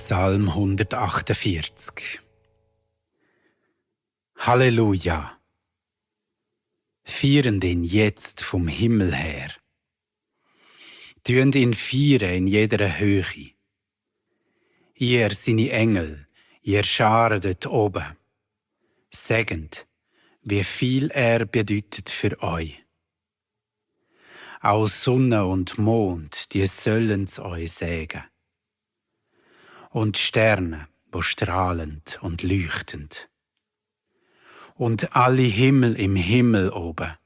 Psalm 148. Halleluja! Feiern ihn jetzt vom Himmel her. Tönt ihn feiern in jeder Höhe. Ihr seine Engel, ihr Scharen dort oben, sagend, wie viel er bedeutet für euch. Auch Sonne und Mond, die sollen's euch sagen. Und Sterne, wo strahlend und leuchtend. Und alle Himmel im Himmel oben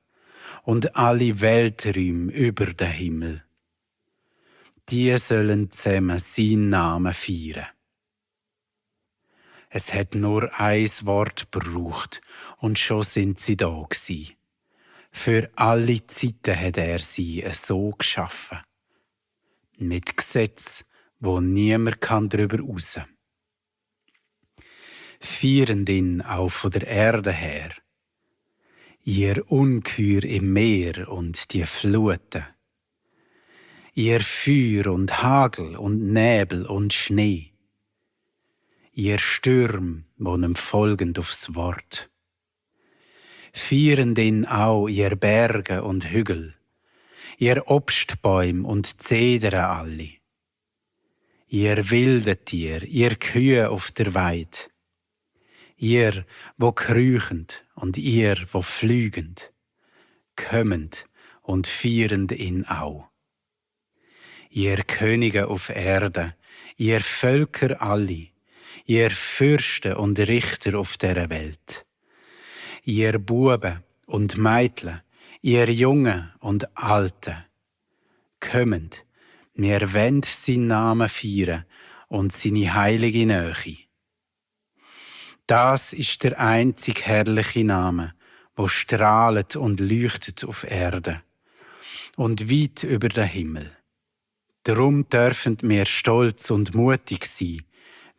und alle Welträume über den Himmel. Die sollen zusammen seinen Namen feiern. Es hat nur ein Wort gebraucht und schon sind sie da gsi. Für alle Zeiten hat er sie so geschaffen. Mit Gesetz, wo niemand drüber raus kann. Feiern ihn auch von der Erde her. Ihr Ungeheuer im Meer und die Fluten. Ihr Feuer und Hagel und Nebel und Schnee. Ihr Stürm, wo nem folgend aufs Wort. Feiern ihn auch ihr Berge und Hügel. Ihr Obstbäum und Zedern alle. Ihr wilde Tier, ihr Kühe auf der Weide. Ihr, wo krüchend und ihr, wo flügend, kommend und feierend ihn auch. Ihr Könige auf Erde, ihr Völker alle, ihr Fürsten und Richter auf der Welt, ihr Buben und Mädchen, ihr Jungen und Alte, kommend, wir wollen seinen Namen feiern und seine heilige Nähe. Das ist der einzig herrliche Name, wo strahlt und leuchtet auf Erde und weit über den Himmel. Darum dürfen wir stolz und mutig sein,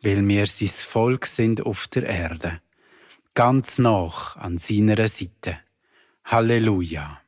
weil wir sein Volk sind auf der Erde, ganz nach an seiner Seite. Halleluja!